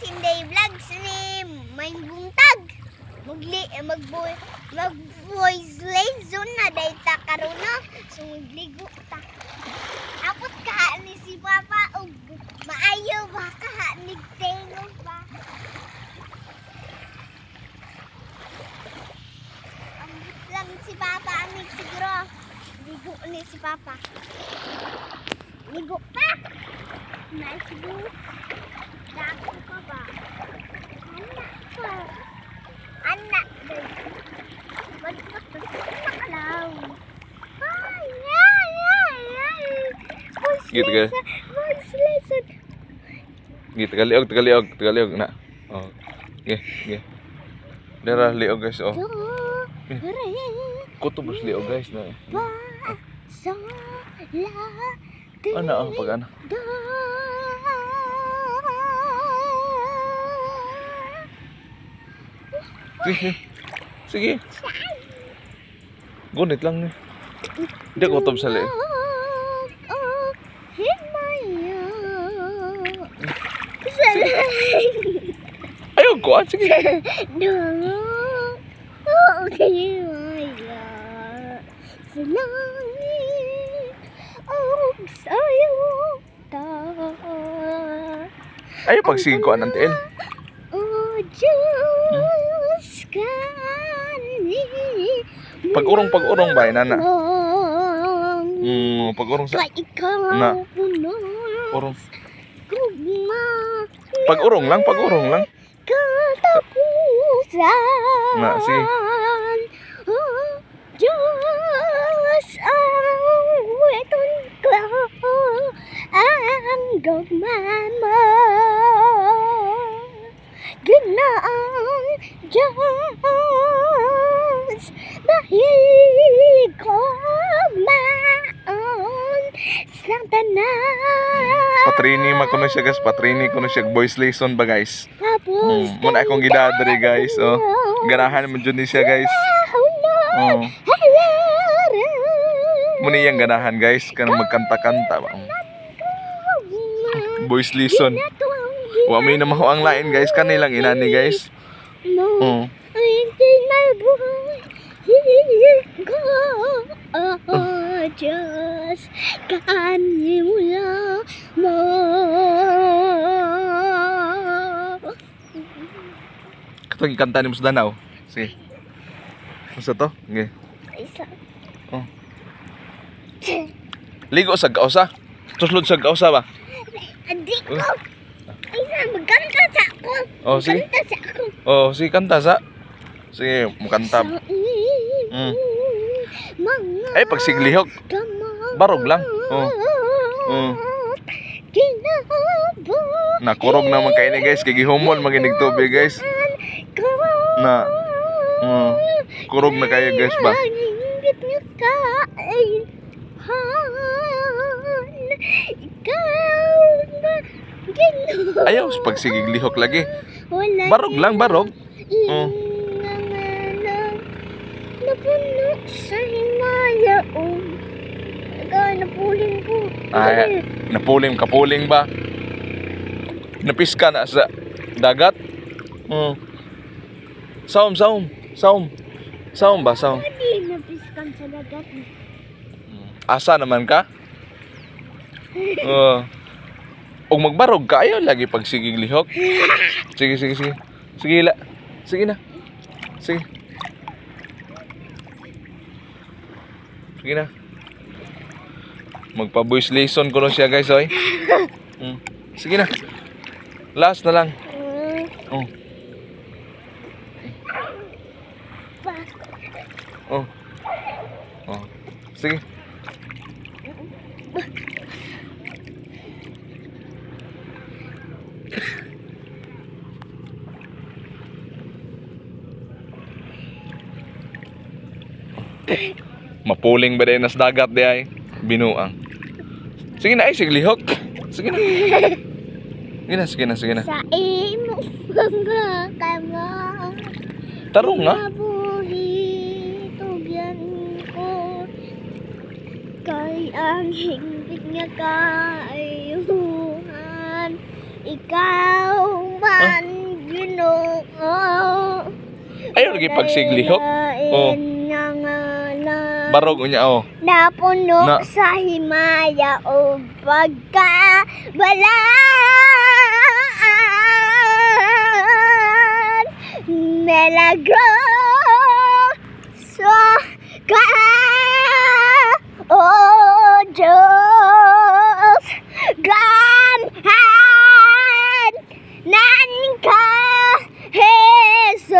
Inday Vlogs ni may buntag. Magli magboy mag voice lesson na day ta karon no. So magligo ta. Apot ka ni si Papa og maayo ba ka ni tingog ba. Ambot lang si Papa anig siguro. Ligo ni si Papa. Ligo pa. Nice go. Dako pa ba? Anak pa. Anak. Anak lang. Ay, ay, ay, ay. Voice Gitu ka. lesson. Voice lesson. Gi tagaliog, tagaliog, tagaliog na. Oh. Ge, ge. Dara liog guys oh. Do, re, Kutob bus liog guys na. pa, so, la, ti, Ana oh pag ana. do. Sige. Sige. Gunit lang ni. Hindi kutob sa liog. Oh, himaya. Sa Ayaw ko, ah, sige. No. Oh, himaya. Sa langit, og sayo ta. Ayaw pag sige ko anang tiil. O Diyos kani. Pag-urong ba inana? Pag-urong sa Kay ikaw Na. puno. Urong. Gugma. Pag-urong lang, pag-urong lang. Katapusan. Na, sige. Oh, Diyos ang weton ko, ang gugma mo. Ginaang Diyos, mahigugmaon sa tanan. Patrini man kuno siya guys, patrini kuno siya voice lesson ba guys. Tapos Muna akong gidadri guys, oh. Ganahan man jud ni siya guys. Oh. Muna iyang ganahan guys, kanang magkanta-kanta ba. Voice lesson. Wa may namaho ang lain guys, kanilang inani guys. Oh. Diyos, kanimula mo. Katong kanta ni Mus Danau. Sige. Unsa to? Sige. Isa. Oh. Ligo sa kausa. Tuslod sa kausa ba? Adi ko. Isa, magkanta sa ako. Oh, sige. Magkanta sa ako. Oh, sige kanta sa. Sige, mukanta. Sa mga Ay pagsiglihok. Barog lang. Oh. Oh. Nakurog naman kay ni guys, kay gihumol maginig tubig guys. Na. Oh. Kurog na kayo guys ba? Ayaw pagsiglihok lagi. Barog lang, barog. Oh. Napuno sa himaya o. Napulin ko. Ay, napuling kapuling ba? Napiska na sa dagat? Saom, saom, saom. Saom ba, saom? Hindi napiskan sa dagat. Asa naman ka? Og magbarog ka, ayaw lagi pagsigig lihok. Sige, sige, sige. Sige, la. Sige na. Sige. Sige na. Magpa-voice lesson ko na siya guys, oy. Sige na. Last na lang. Oh. Oh. Oh. Sige. Mapuling ba din nas dagat di ay? Binuang. Sige na ay, sige lihok. Sige na. Sige na, sige na, sige na. Sa imo mga kama. Tarong nga. Mabuhi tugyan ko. Kay ang hingpit nga kaayuhan. Ikaw man Gipagsiglihok. Oh. Nga ngalan. Barog unya oh. Napuno Na. sa himaya o pagka balaan. Milagro sa ka, O Diyos, gamhan nan ka, Jesus.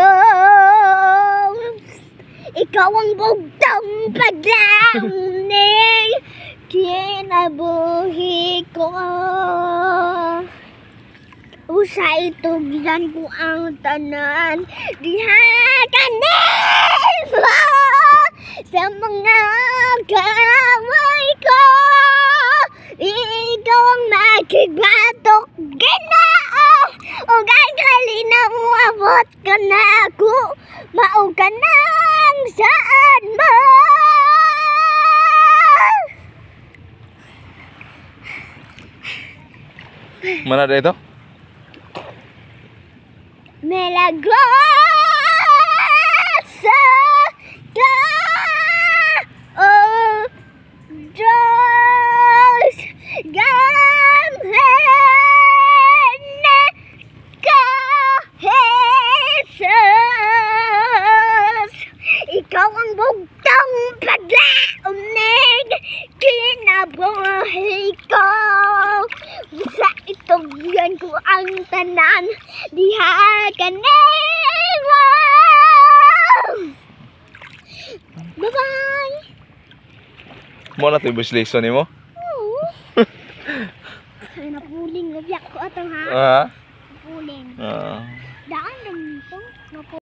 Ikaw ang bugtong paglaumning kinabuhi ko. Usa itugyan ko ang tanan diha kanimo sa mga kamay ko. Ikaw ang makigbatok, Ginoo, ug ang kalinaw abot ka na ako, mao ka nang saan mo. Mana ito? Milagrosa ka, O Diyos, gamhan ka, Jesus. Ikaw ang bugtong paglaumnig kinabuhi ko. Sa itugyan ko ang tanan diha kanimo. Bye-bye! Mo na to voice lesson nimo? Oo. Ay, napuling. Nabiyak ko atong ha. Ah. Napuling. Ah. Daan lang nito. Napuling.